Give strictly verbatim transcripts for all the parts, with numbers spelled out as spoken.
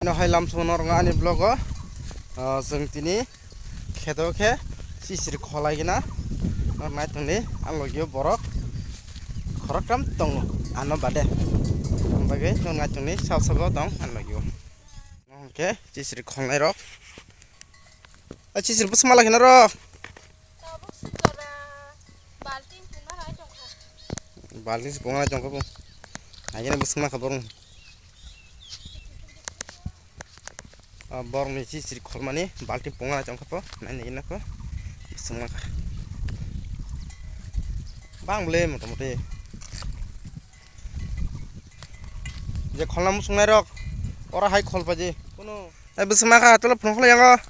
Ano hai lamsong norok ani vlog o, ah, chwng tini kheto khe sisiri kholai gina. Norok nai tongdi, ang logio borok khoroktham tongo ano bade. Ang bagwi norok nai tongdi, sabo sabo tong ang logio. Hwnkhe sisiri kholnai rok. A sisiri bwswk ma lakhi norok? Tabuk sijora balting pungna hai tongkha. Balting se pungna hai tongkha bo. Haikhe bwswk ma kha borok. A borok ni sisiri kholmani balting pungna hai tongkha bo. Nai nai nako bwswk ma kha. Bang bwle motamuti. Je kholna muchungnai rok ora hai khol paji. Kuno. Ai bwswk ma kha tolo phone khlai yango.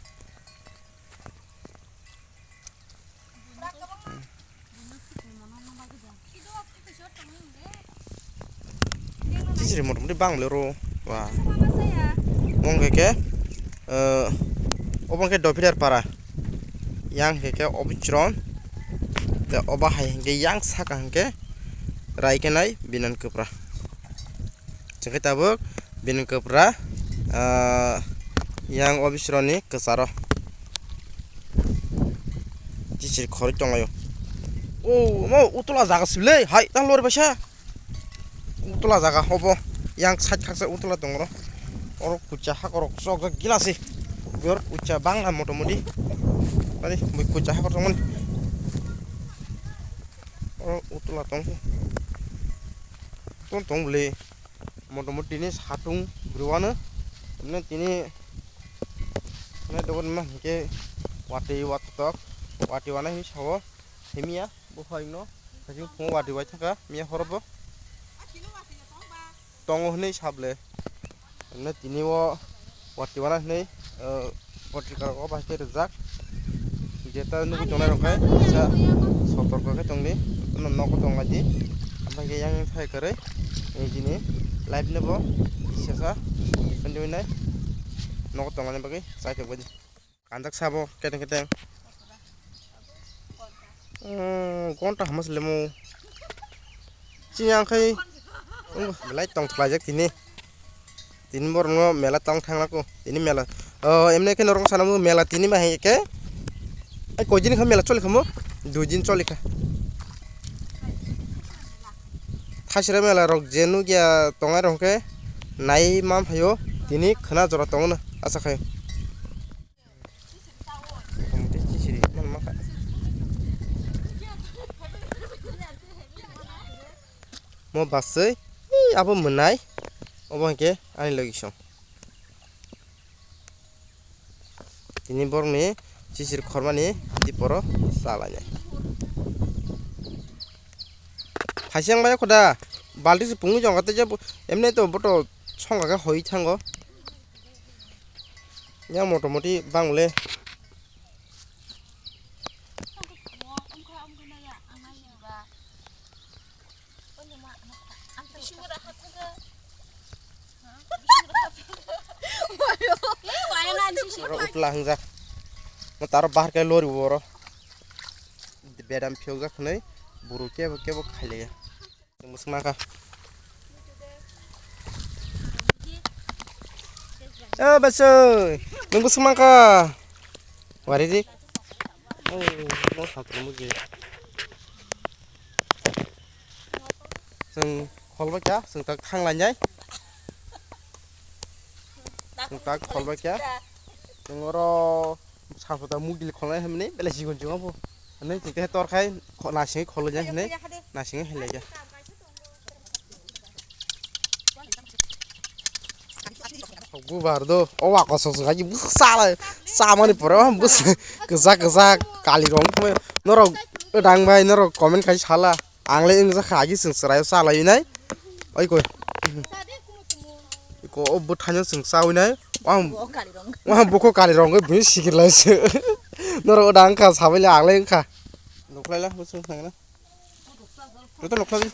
Kisiri motamuti bang le ro. Wah. Wng khe khe, eh, obo khe Dophilar para. Yang khe khe Obichron. Te obo hai hwnkhe yang saka hwnkhe Raikenai Binan Kwpra. Chwngkhe tabuk bini kwpra, ah, yang Obichron ni kwcharo. Chichiri khoroi tonglaio. O, omo utula jaga sibile, hai, tang lori baisa. Utula jaga hobo, yang side khaksa utula tongro. Oro kucha hakorok chokjak gila se. Biyor kucha bangla motamuti. Tari, bui kucha hakor tongmani. Oro utula tongkhe. Tong tong bwle. Motamuti tini satung bwrwi wano. Emne tini, emne dogon ma hinkhe watwi watotok. Watwi wana hi sao. Himya buphang no. Hajing phung watwi wai thangkha. Miya horobo. Tongo hwnwi sable. Emne tini o watwi wana hwnwi, eh, Potrika rok o bai khe rijak. Jeta nugwi tongnai rok khe kisa sotorko khe tongdi. Ano nogo tonglaidi. Abang khe yang thai kwrwi. Nini live no bo sesa. Defend winai. Nogo tonglaini bagwi chai tongbaidi. Kanjak sabo keteng keteng. Hmm, gonta hamas lemo. Chini ang khai. Belai tong thlaijak tini. Tini borokno mela tong thangna ko. Tini mela. Oh, emne khe norok sana mo mela tini ma hai khe. Ai koi din kha mela choli kha mo? Dui din choli kha. Thasira mela rok je nugya tongnai rok khe nai ma phaio tini khwna jora tongno asa khai. Mo basui, abo mwnai, obo hwnkhe ani logi song. Tini borokni chisir khormani diporo chalainai. Phaisa wng bai kho da, balti se pungwi jong kha tei je emni to boto songkha khe hoi thango. Yang motamuti bang le. Oro utla hwngjak. Mo taro bahar khe lori oro. Bedam phiyokjak hwnwi buru kebo kebo khailaiya. Chwng bwswk mankha. O basoi, nwng bwswk mankha? Wari di. O, no sakra mugi. Chwng kholbai kha, chwng tak thang lainai. Chwng tak kholbai kha. Chwng oro Samphuta mugil kholnai hwnwi belai sikon chwng bo. Hwnwi chwng khe tor khai kho-, nasingwi kholo jang hwnwi nasingwi hai lai kha. Bubar do o wa kosong song hai bwsa chala chamani pore o bwsa kwchak kwchak kali rong norok dang bai norok comment khai sala. Ang le wngjakha agi chwng chwraio chalainai. Oi koi. Iko o bwthaino chwng chawi nai. Wang, wang bukho kali rong bini sikir lai se. Norok da wngkha sabai le ang le wngkha. Nukhlai la bwswng thangna. Joto nukhlai.